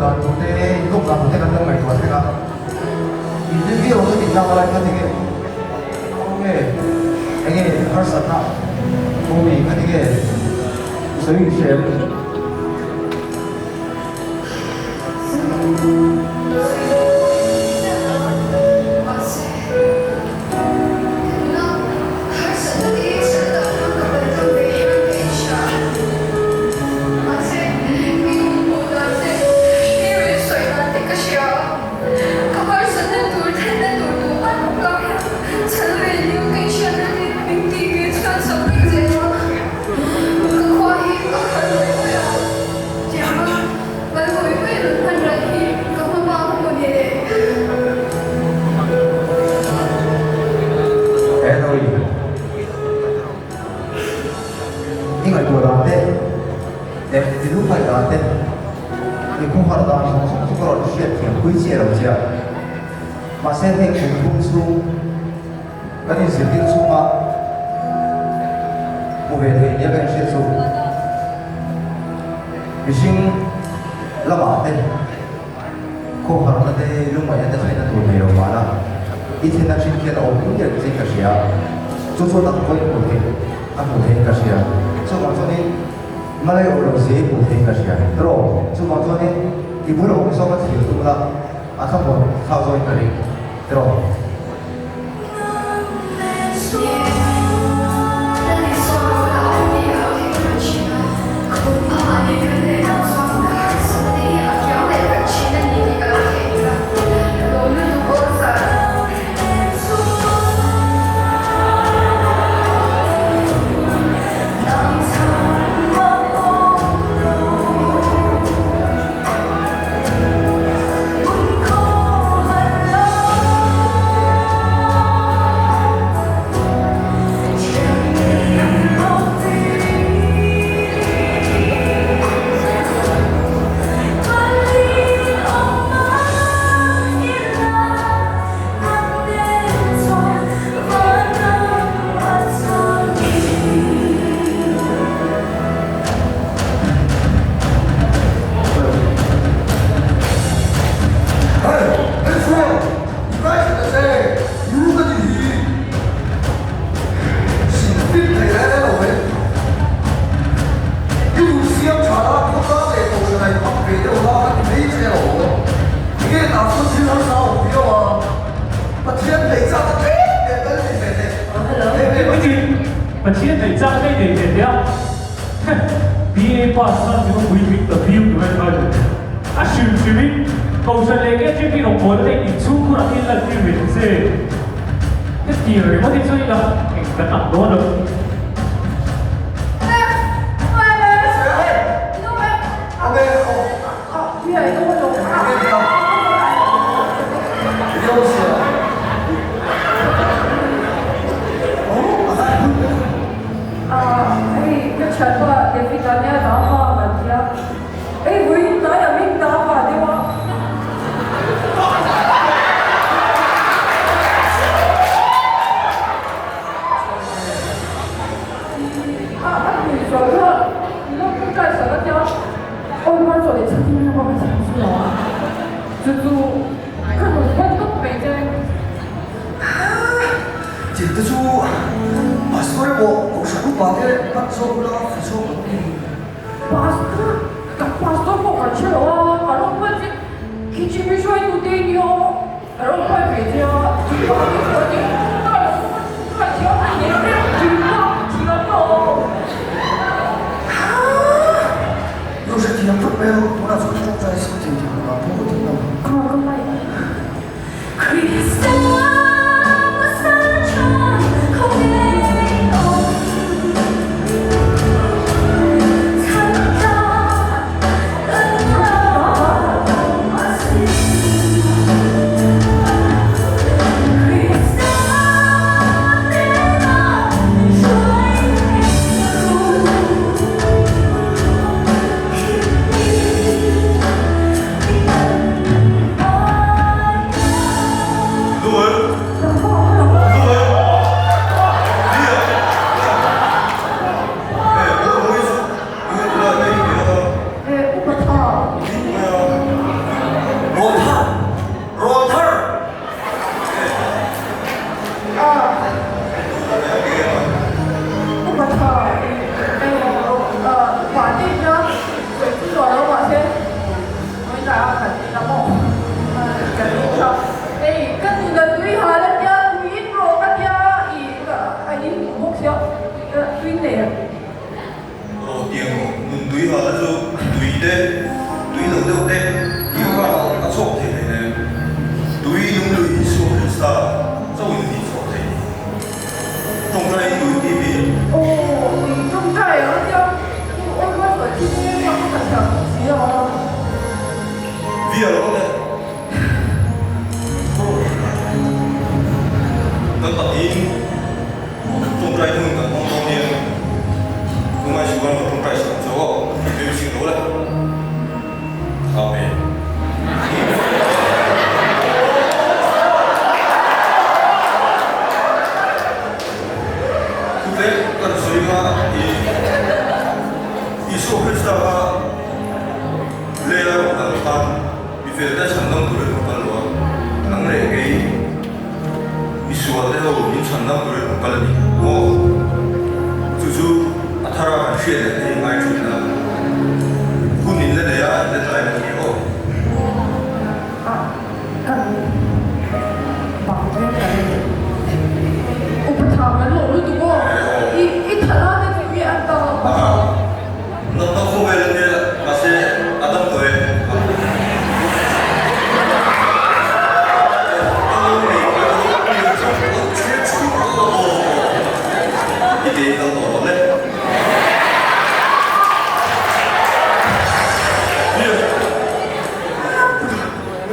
dan tur te, in kawp dan tur te kan lo ngaihtuah thleng a. In hlim viau ang chu tih tlak alai kha tinge? Khawnge enge harsatna Mummy kha tinge i sawi in hre em? Henry, i ngaihtuah dan te leh i lungngaih dan te, i khawhar dan zawng zawng chu ka rawn hriat thiam pui chiah lo che a. Mahse heng kum thum chhung kan inzirtir chhunga hmu ve thei nia ka inhriat chu mihring lamah te khawharna te lungngaihna te thlenna tur nei lo mahla i thlenna thin khian a awm hle chiin ka hria chu chu tak vawi hmuh theih a hmuh theihin ka hria chuvang chuanin Malay awm lo si hmuh theihin ka hria erawh chuvang chuanin i bul awm zawk a thlir tum la. A thlamuan thlak zawin ka ring erawh. Pathian nei chak daih nei ve teh a. BA pass nan min puitling ta viau tur a ni mai lo. A hrim hrimin Kohhran leh KGP rawngbawlna te inchhungkhurah hian lantir ve ta che. Hetiang ringawt hi chu ila eng kan ang dawn lo. Hei ka thianpa David a nia dah hma an tia hei vawiin tlaiah min dah hma deuh a. A hmui zual kha ilo tawngtai sak a tia awi hma chuan leh chhakin a va chhan chu lo a chu chu ka nun hman tawp mai che. Thil te chu Pastor emaw Kohhran upa te hman zawk ula fu zawk ang ni. Pastor? Ka pastor pawh kan hre lo a, ka rawn hman che khichi mi hruaitu te i nia, ka rawn hman ve che a, tih pah hi chuan in ka lo hman thiam a ni reng tih pah thiam lo. Haa! Lo hrethiam vek mai rawh, tunah chuan tawngtai sak thei tih ka pawh ka tum lo. Kha ka hmaih. ṭawngṭai a kan in a maw? Kan in tha. Hei ka nun a tui hal a tia tui in rawh ka tia i a in duh bawk sia tui nei a. Rawh tiang maw nun tui hal a chu tui te tui lo deuh te tih kha a chhuak thei hle hle. Tui lung lui Isua Krista chauhin a tih chhuak thei. Tawngtai in tui tih mi? Aw i tawngtai ang a tia u aw ruat ruat thi te bak ka thiam bawk si a. Via lo le. Kan pahnihin tawngtai hun kan hmang dawn nia. Tungai suan lo tawngtai sak ang chauh a, i ching lo le. Amen. Thute kan sawi kha i Isua Krista kha leia rawn kal khan mi felte chhan dam turin rawn kal lo a, nang leh kei mi sualte ho min chhan dam turin rawn kal a ni maw? Chu chu a thara kan hriat leh te hi ngai thin a, hun in la nei a, in la tlai lo ni aw. A kan bang vel kan upa tha kan lo lutuk aw, i i thala te chu nge an tang a upa tha. Natna khawvel a nia, mahse a dam tawh e. I ke i kal tawh lo le.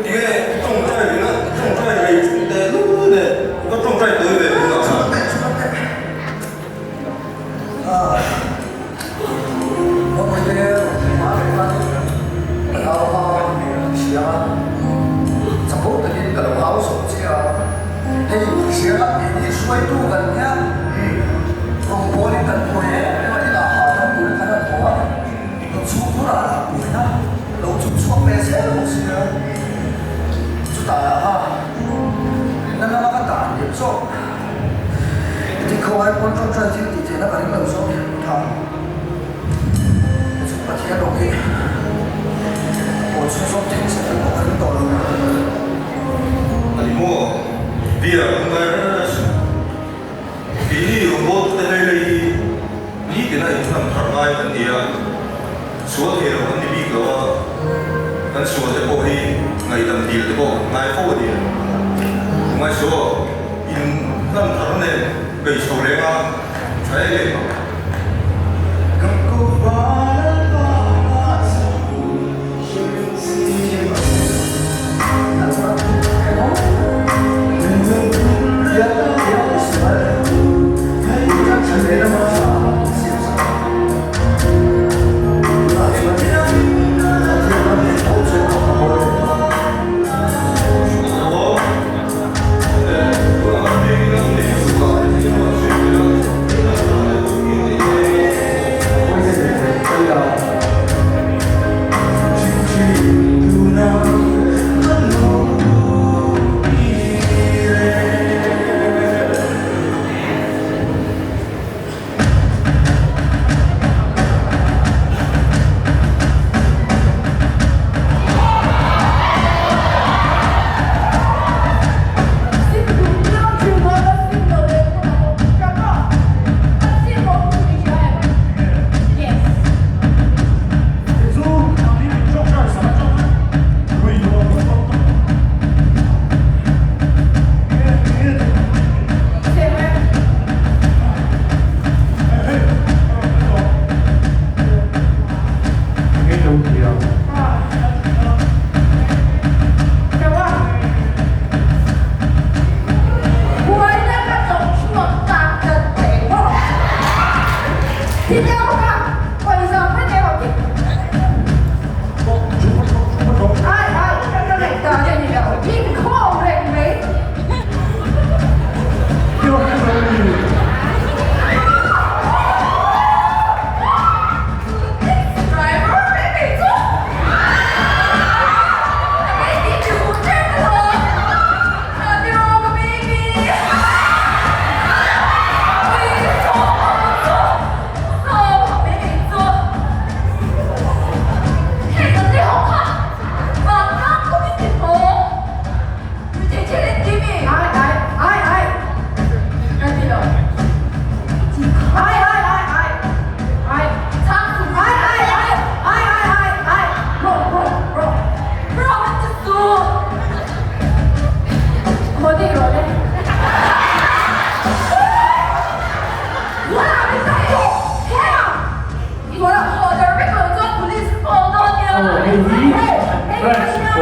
Tinge tawngtai ringawt, tawngtai rei chung teh lul nen ka tawngtai tawi ve hunah khan. Tikhawngai pawn ṭawngṭai thil tih theihna ka ring lo zawk hi tha ang. Chu Pathian rawng hi pawl chhunzawm theih che kan pawh ka ring tawh lo. A ni maw? Bia kan ngai reng reng suh. Keini rawngbawl tute hlei hlei hi nitin a inhlan thar ngai kan ni a, sual thei lo kan ni bik lo a, kan sual te pawh hi ngaihdam dil te pawh kan ngai fo a ni. Ngaihsuah in hlan thar nen bei chho reng a, tha em em ang.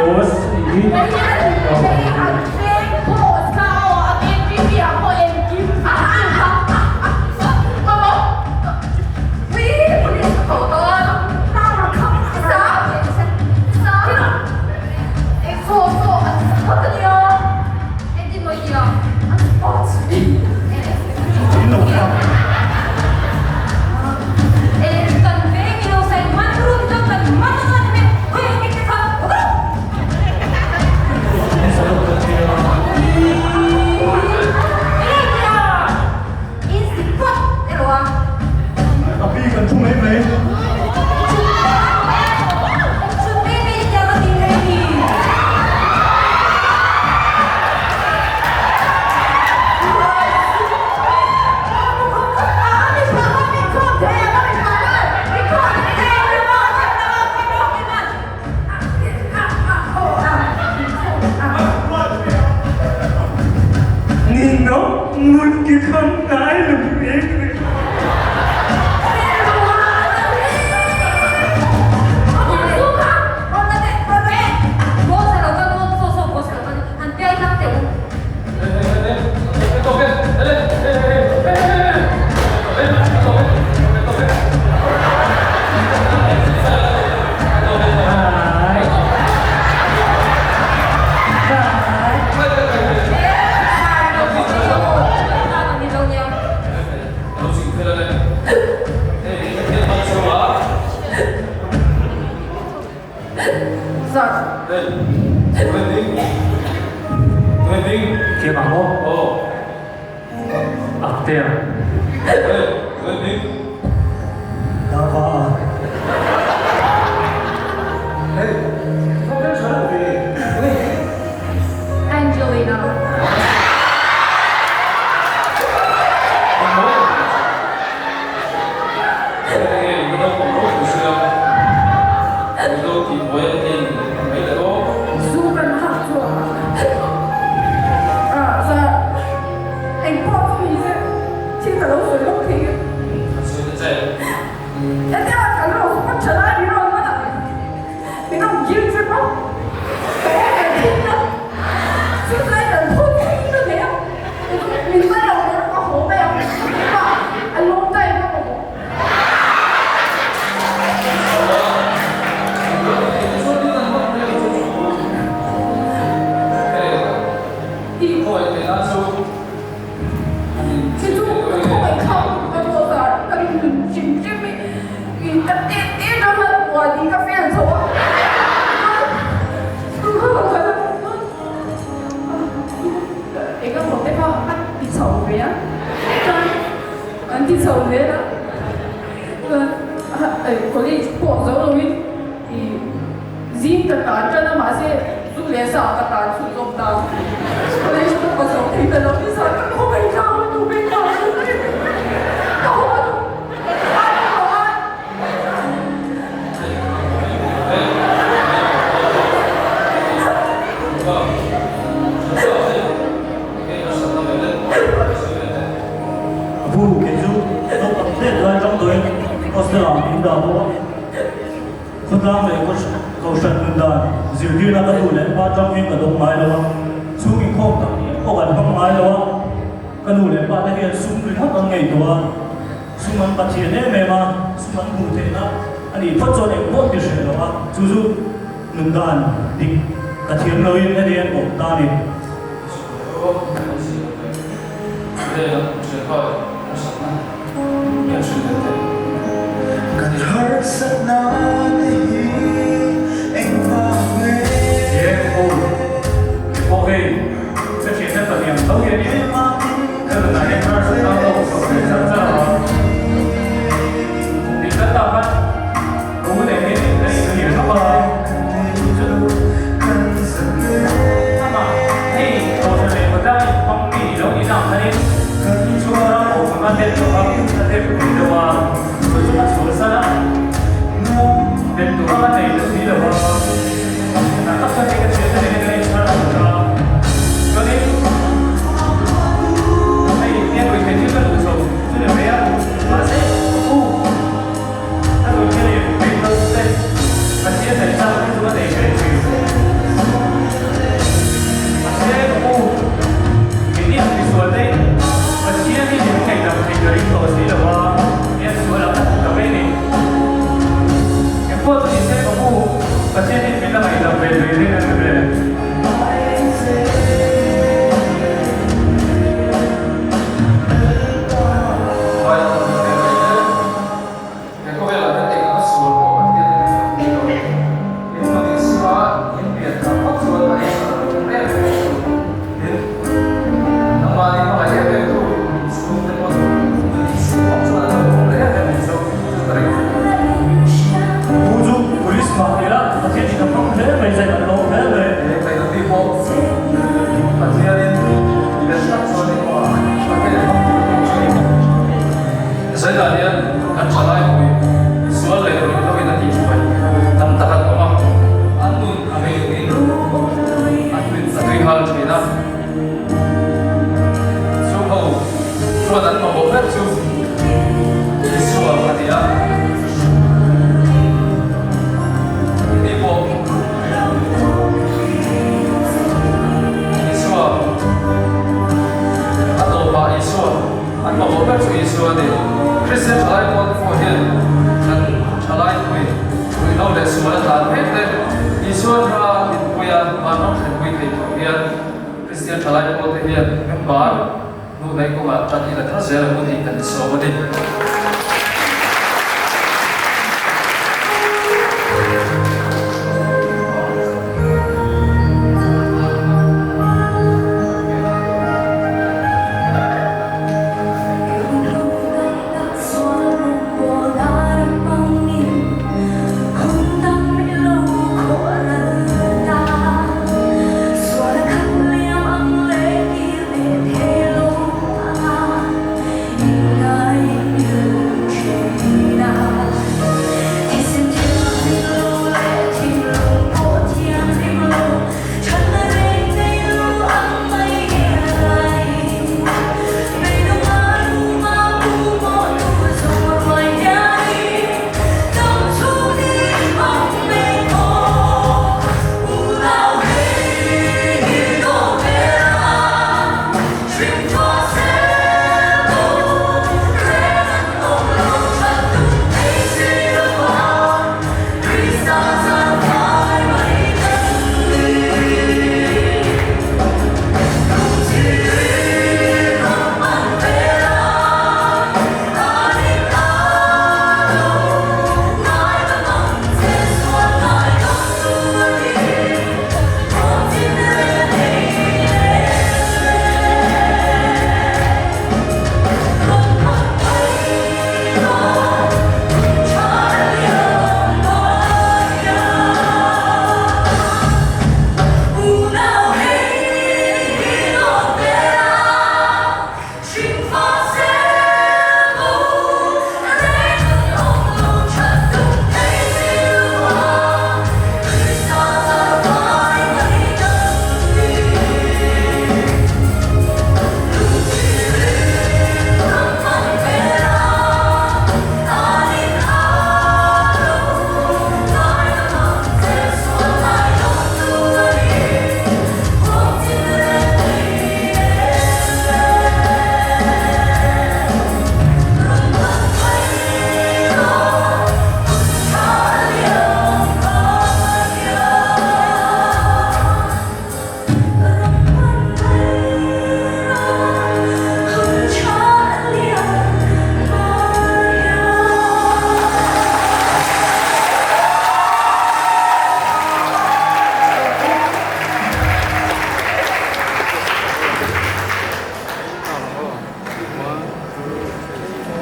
Boss i tlangpuia vanram thlenpui thei tur hian Kristian Thalai pawlte hian member hnuhnaih kawngah tan i la thar zel ang u tih kan insawm a ni.